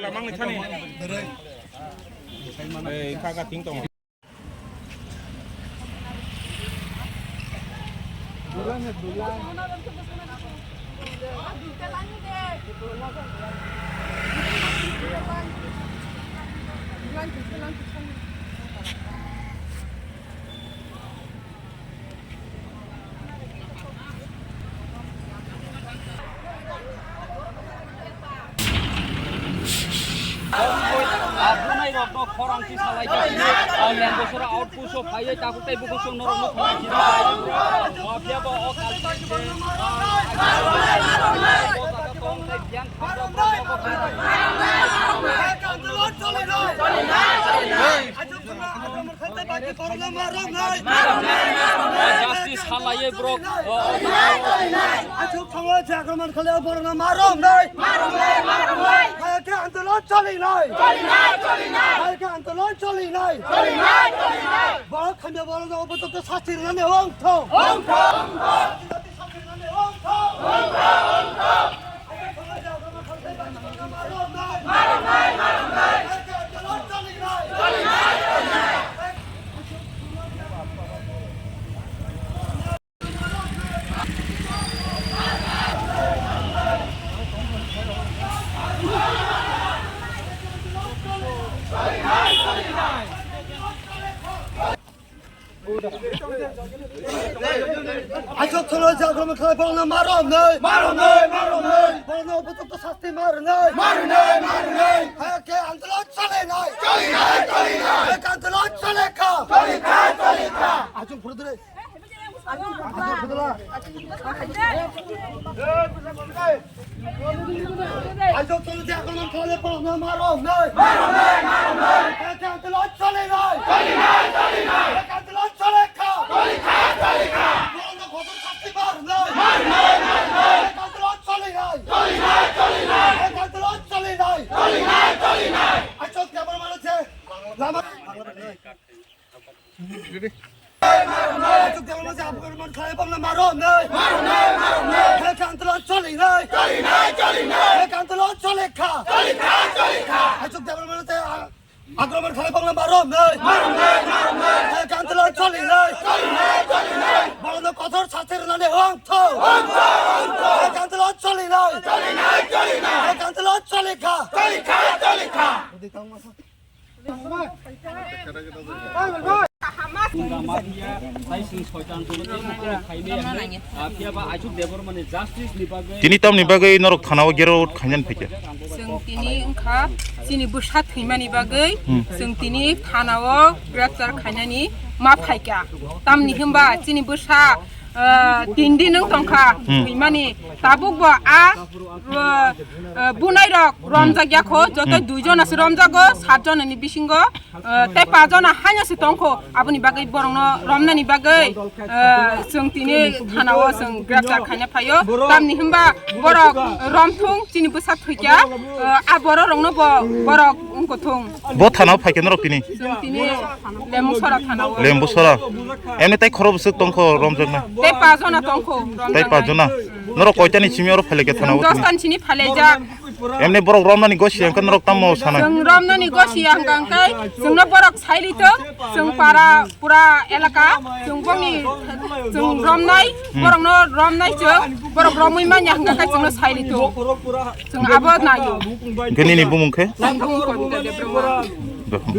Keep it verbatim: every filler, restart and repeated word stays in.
Lamang ni thani. Ei, kha kha thing tongo. Abunai rokno khorang tisa lai kha, o Lembosora outpost o phaiwi takhuk tei bukhuk chwng norokno thangwi kisa lai. O phiya bo o kal tong tei biyang khamrok rokno bo kha. Justice halaiye borok. Aswk thangwi jaga man khalai borokno ma romnai. Ma romnai, ma romnai. Hai khe andolon cholinai. Cholinai, cholinai. Hai khe andolon cholinai. Cholinai, cholinai. Borok khamya borokno upojukto sasti rwnani ongtho. Ongtho, ongtho. Aswk thangwi jaga man khalai borokno ma romnai. Ma romnai, ma romnai. Borokno upojukto sasti ma rwnai. Ma rwnai, ma rwnai. Hai khe andolon cholinai. Cholinai, cholinai. Hai khe andolon choli kha. Choli kha, choli kha. Aswk phuru dure. Aswk phuru dure. Aswk thangwi jaga man khalai borokno ma romnai. Ma romnai, ma romnai. Hai khe andolon cholinai. Cholinai, cholinai. Hai khe andolon choli kha. Choli kha, choli kha. Borokno kotor sasti ma rwnai. Ma rwnai, ma rwnai. Hai khe andolon cholinai. Cholinai, cholinai. Hai khe andolon cholinai. Cholinai, cholinai. Aswk khe borok mano je lama. Aswk khe borok mano je abu man khalai borokno ma romnai. Ma romnai, ma romnai. Hai khe andolon cholinai. Cholinai, cholinai. Hai khe andolon choli kha. Choli kha, choli kha. Aswk khe borok mano je, ah, Akromon khalai borokno ma romnai. Ma romnai, ma romnai. Hai khe andolon cholinai. Cholinai, cholinai. Borokno kotor sasti rwnani ongtho. Ongtho, ongtho. Hai khe andolon cholinai. Cholinai, cholinai. Hai khe andolon choli kha. Choli kha, choli kha. Tini tamni bagwi norok thana o gero khainani phaikha? Chwng tini wngkha chini bwsa thwimani bagwi. Hmm. Chwng tini thana o greptar khainani ma phaikha. Tamni hwnba chini bwsa, ah, tindi nwng tongkha, hmm, thwimani. Tabuk bo a, ah, ah, bunai rok romjak ya kho, joto, hmm, dui jona se romjago, sat jona ni bisingo. Ah, tei pajona haino se tongkho, aboni bagwi borokno romnani bagwi, ah, chwng tini thana o chwng greptar khaina phaio. Tamni hwnba borok romthung chini bwsa thwikha, ah, a borok rokno bo borok wngkha thung. Bo thana o phaikha norok tini? Chwng tini Lembusora thana o. Lembusora. Emni tei khorok bwswk tongkho romjakna? Tei pajona tongkho romjaknai. Tei pajona? Norok koitani simi oro phailekha thana o tini? Dostani sini phailaijak. Emni borok romnani gosi hwnkhe norok tamo sana? Chwng romnani gosi hwnkha hwnkhe chwngno borok sailito, chwng para pura elaka, chwng bongni chwng romnai, hmm, borokno romnai chwng, borok romwi manya hwnkha khe chwngno sailito. Chwng abo naio. Hwnkhe nini bumung khe? Ang bumung Kobita Debbarma. Dohon.